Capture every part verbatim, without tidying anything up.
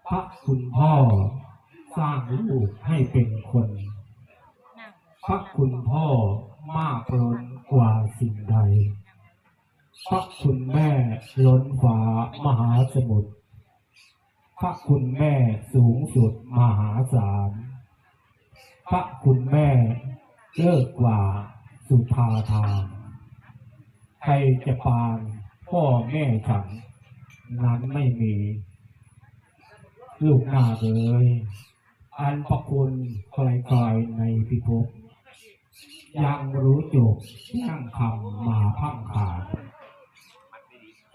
พระคุณพ่อสร้างลูกให้เป็นคน พระคุณพ่อมากล้นกว่าสิ่งใด พระคุณแม่ล้นฟ้ามหาสมุทร พระคุณแม่สูงสุดมหาศาล พระคุณแม่เลิศกว่าสุธาทาน ใครจะปานพ่อแม่ฉันนั้นไม่มี ลูกนาคเอ๋ย อันพระคุณใครๆในพิภพ ยังรู้จบแจ้งคำมาพร่ำขาน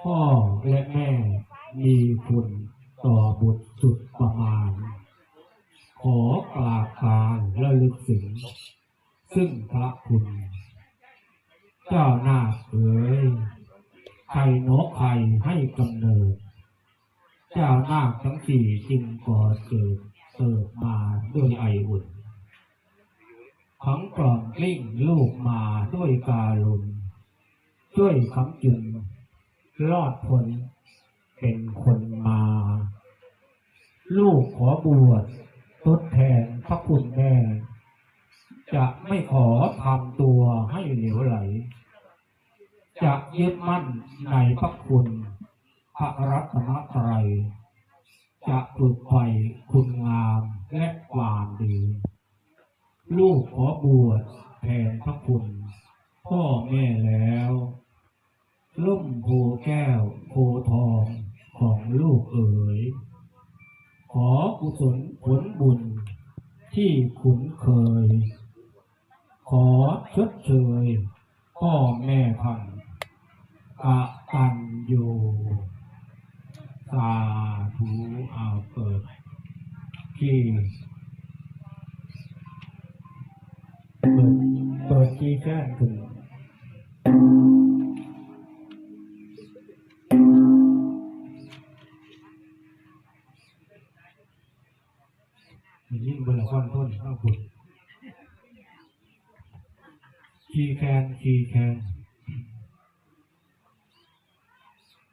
พ่อและแม่มีคุณต่อบุตรสุดประมาณ ขอกราบการระลึกถึง ซึ่งพระคุณ เจ้านาคเอ๋ย ใครหนอใครให้กำเนิด เจ้านาคทั้งสี่จึงก่อเกิดเติบมาด้วยไออุ่น ทั้งกล่อมกลิ้งลูกมาด้วยการุณ ช่วยค้ำจุนรอดพ้นเป็นคนมา ลูกขอบวชทดแทนพระคุณแม่ จะไม่ขอทำตัวให้เหลวไหล จะยึดมั่นในพระคุณพระรัตนตรัย จะฝึกใฝ่คุณงามและความดี ลูกขอบวชแทนพระคุณพ่อแม่แล้ว ร่มโพแก้วโพทองของลูกเอ๋ย ขอกุศลผลบุญที่คุ้นเคย ขอชดเชยพ่อแม่ท่านกตัญญู สาธุ เอาเปิดที่ เปิด เปิดที่แจ้งถึง ได้ยินบ่ละ ควันทนเอาบุญ ขี้แคน ขี้แคน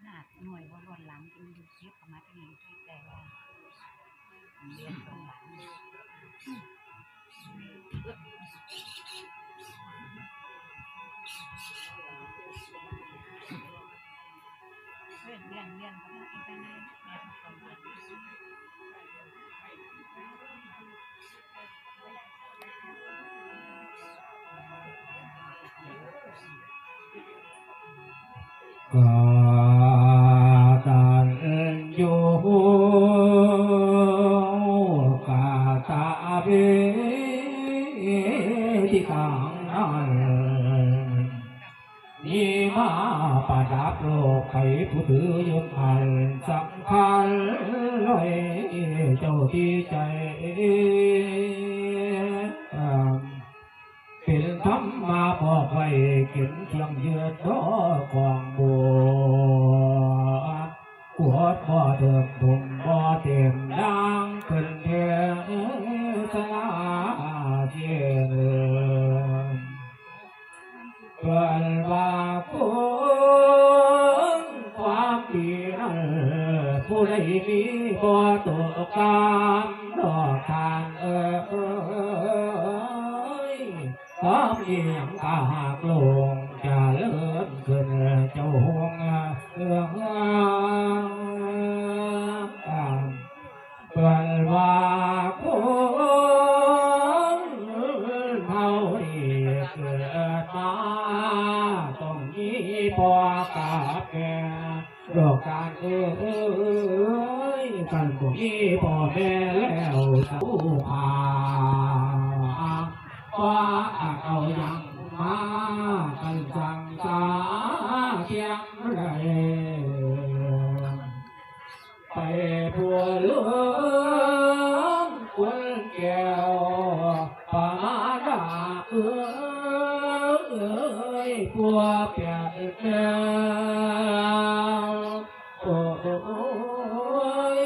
หน้าหน่วยบ่ล้นหลัง จึงอยู่เก็บเอามาที่นี่ที่แต่ว่าเรียนตรงหลัง เรียน เรียน เรียน ก็ต้องไปในแบบของมัน กตัญญูกตเวทิตังนั้น มีมาประดับโลก ไผผู้ถือยึดมั่นสำคัญไว้เจ้าที่ใจ เป็นธรรมมาบอกไว้ เข็นเคียงยืดดอกของบวช กวดบ่เถิงถุงบ่เต็มดังขึ้นเทศนาเจริญ เพิ่นว่าคุณความดีนั้น ผู้ใดมีบ่ตกกามดอกทานเอ๋ย ความดียังกาหากลงเจริญขึ้นเจ้าหงเอือง เพิ่นว่าคนเฮานี่เกิดมาต้องมีพ่อกับแม่ ดอกจานเอ๋ย คันบ่มีพ่อแม่แล้วสันผู้พา ว่าเอาหยังมากันจังสาเทียมไร ไปผัวหลวงคนแก้ว ปามาดาเอ๋ย ผัวแปดแก้ว โอ้ย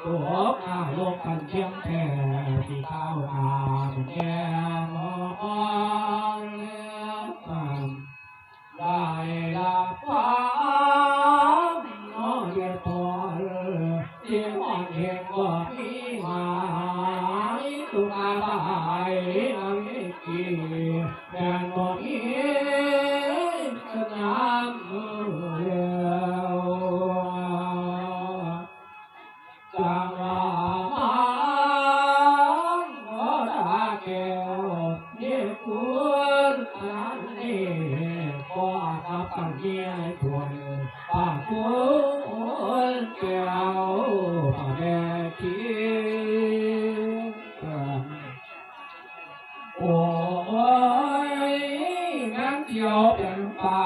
ผัวข้าลงกันเพียงแค่ที่ข้าวหน้ามันแก้มอ่อน ได้รับความนอนเรียบร้อย หอนแห่งบ่มีหาย ตุกอาบายอวิกี แม่นบ่มีสนามแล้ว จังว่ามันบ่ได้แก้ว นี่คุณอันนี้ บ่อาจนับกันเมียทวน ปากคุณแก้ว ปากแม่ที่ โอ้ย แม่นเที่ยวเป็นป่า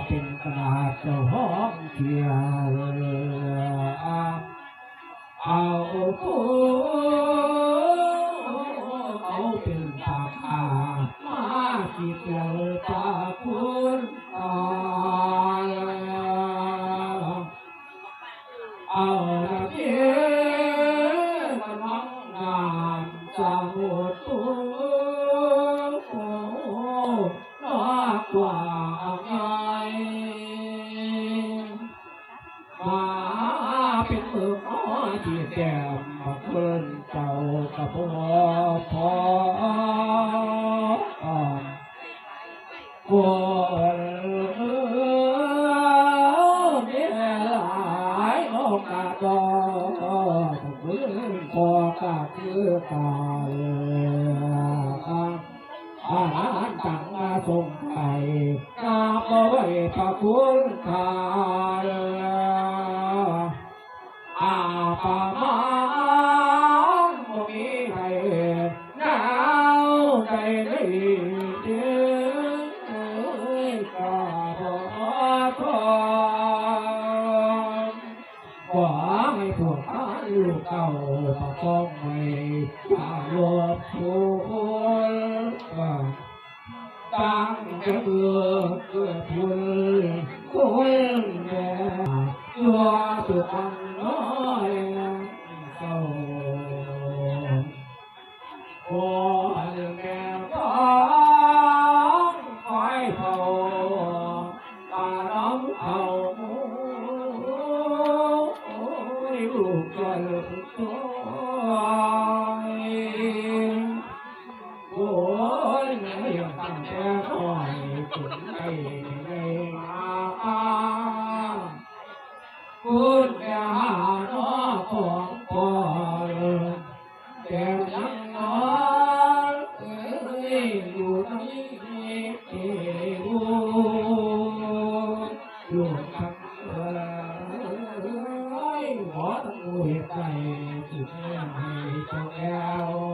เป็นตลาดเจ้าของเที่ยว เอาผู้ เอาเป็นปากกา มาสิเที่ยวปากคุณตา เอาละเด้อ มันน้องงามสมุทร โอ้โห มากกว่าไง มาเป็นมือหมอที่แก้มมาเพิ่นเจ้ากับพ่อพ่อ คนมีหลายโอกาสดอก มือก็กะคือกัน อาหารตังมาส่งไข่ น้ำมาไว้พระคุณทาน อาประมาณบ่มีใครหนาวใจได้ดี กะบ่ทน ขอให้พวกข้าลูกเก่าประคองไว้ อย่าลบหลู่ ตั้งแต่เมื่อเกิดคุณ คุณแม่ตัวสุพรรณน้อยเศร้า พ่อแม่พ่อคอยเฝ้า ตาน้องเขา ลูกเกิดตัว โอ้ย แม่ตั้งแต่น้อยจนได้ได้มา คุณแม่หาน้อของพ่อ แต่ยังน้อยเอ้ย อยู่ในเอว ลูกทั้งเอ้ย ขอทั้งลูกเหตุใด จึงให้เจ้าแก้ว